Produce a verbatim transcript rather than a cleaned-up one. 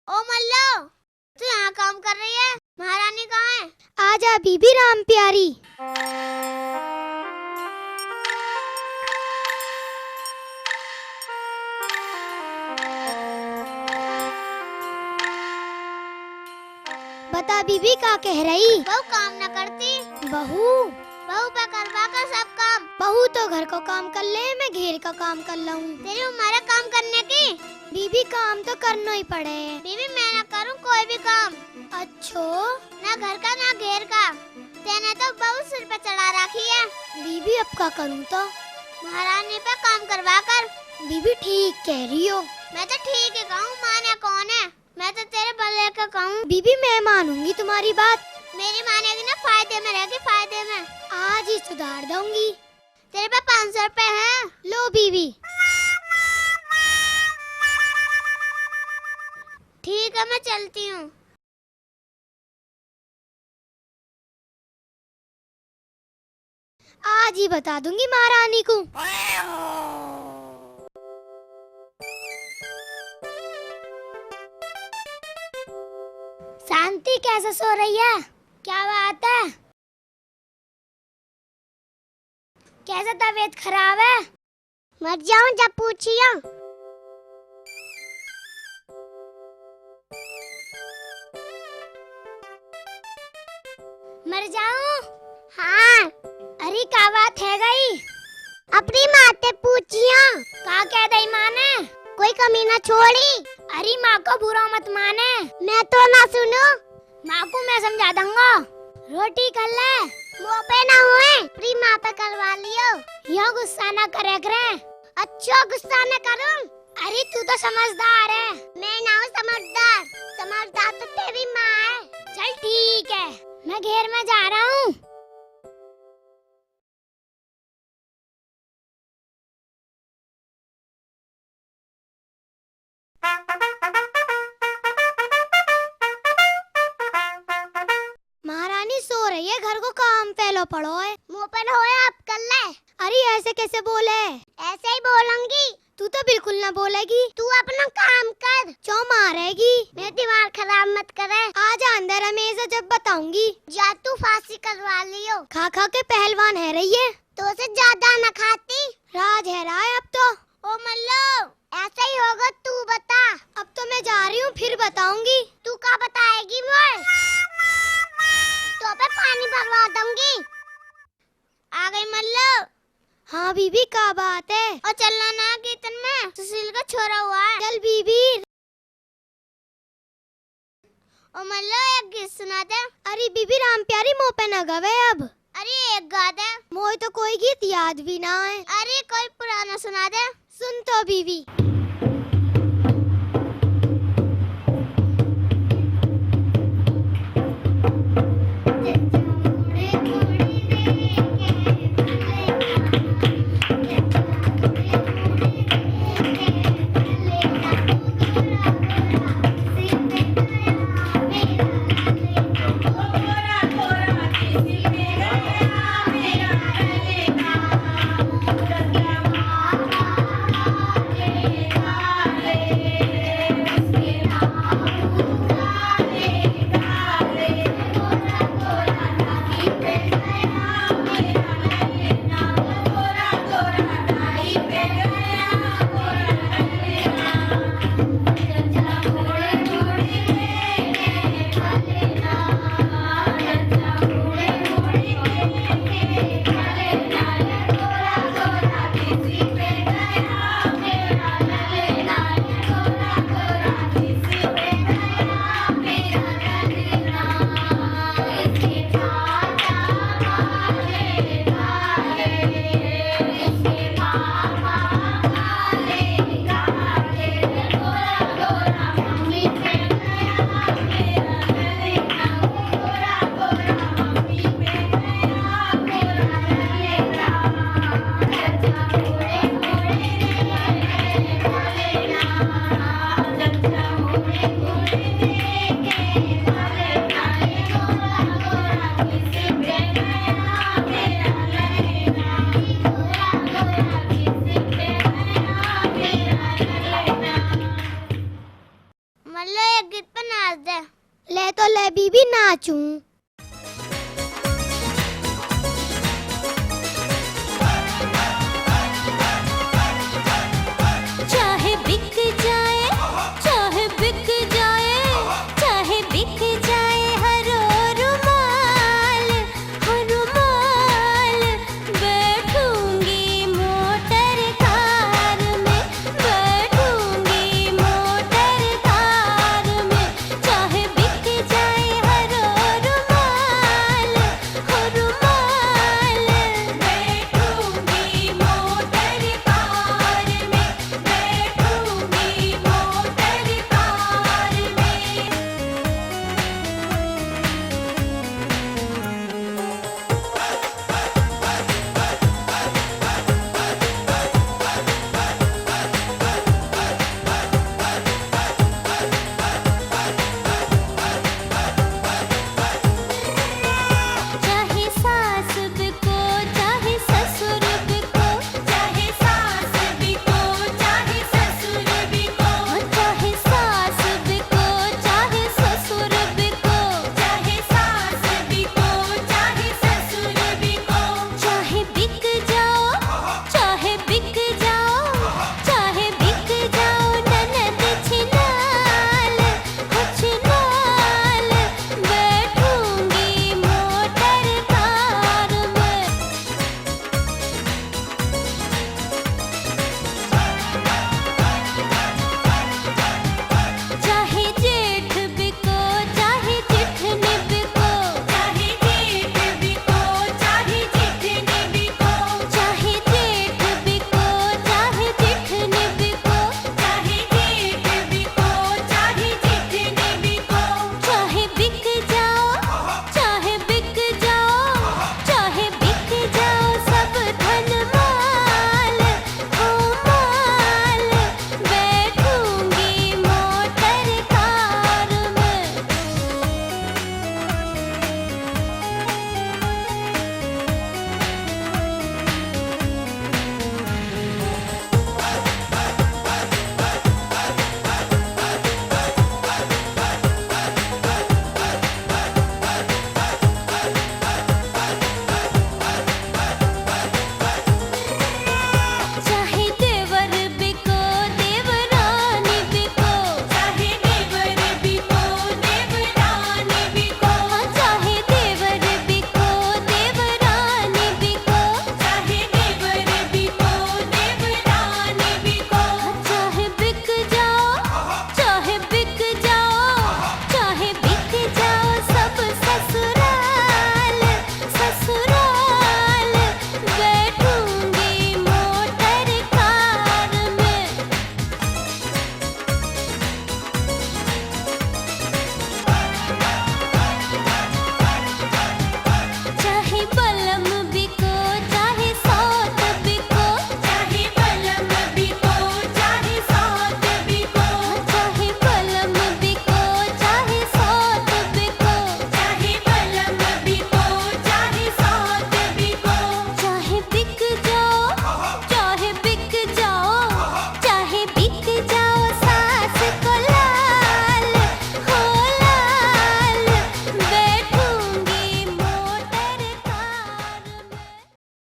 ओ मल्लो, तू यहाँ काम कर रही है? महारानी कहाँ है? आजा बीबी राम प्यारी। बता बीबी, का कह रही? बहू काम ना करती। बहू? बहू पे करवा कर सब काम। बहू तो घर को काम कर ले, मैं घेर का काम कर लूं। तेरी उम्र है काम करने की? बीबी, काम तो करना ही पड़े। बीबी, मैं ना करूं कोई भी काम। अच्छो? ना घर का ना घेर का। तैने तो बहू सिर पे चढ़ा रखी है। बीबी, अब का करूं तो? महारानी पे काम करवा कर। बीबी, ठीक कह रही हो। मैं तो ठीक ही कहूँ, माने कौन है? मैं तो तेरे भले का कहूँ। बीबी, मैं मानूंगी तुम्हारी बात। मेरी मानेगी ना, फायदे में रहेगी, फायदे में। आज ही सुधार दूंगी। तेरे पे पाँच सौ रुपए हैं। लो बीबी। ठीक है, मैं चलती हूँ। आज ही बता दूंगी महारानी को। शांति, कैसे सो रही है? क्या बात है? कैसे तबीयत खराब है? मर जाऊं जब पूछियो। मर जाऊं? हाँ। अरे, का बात है गई? अपनी माँ ते पूछियो। का कह दई माँ ने? कोई कमी ना छोड़ी। अरे, माँ को बुरा मत माने। मैं तो ना सुनू। माँ को मैं समझा दूंगा। रोटी कर ले। मुंह पे ना होए, अपनी माँ पे करवा लियो। यो गुस्सा ना करे करे। अच्छो, गुस्सा ना करूं। अरे, तू तो समझदार है। मैं ना हूँ समझदार, समझदार तो तेरी माँ है। चल ठीक है, मैं घेर में जा रहा हूँ। महारानी सो रही है, घर को काम फैलो पड़ो है। मुंह पर होए आप कर ले। अरे, ऐसे कैसे बोले? ऐसे ही बोलूंगी। तू तो बिल्कुल ना बोलेगी। तू अपना काम कर। चो मारेगी। मेरा दिमाग खराब मत करे। आ जा अंदर, हमेशा जब बताऊंगी। जा तू फांसी करवा लियो। खा खा के पहलवान है रही है। तो से ज्यादा ना खाती। राज है रहा है अब तो। ओ मल्लो, ऐसा ही होगा, तू बता। अब तो मैं जा रही हूँ, फिर बताऊंगी। तू का बताएगी मोए? तो पे पानी भरवा दूंगी। आ गई मल्लो। हाँ बीबी, का बात है? ओ चलना ना कीर्तन में, सुशील का छोरा हुआ है। चल बीबी। ओ मल्लो, एक गीत सुना दे। अरे बीबी राम प्यारी, मुंह पे ना गवे अब। अरे एक गा दे। मोए तो कोई गीत याद भी ना है। अरे कोई पुराना सुना दे। सुन तो बीबी। कितनी नाच हूँ।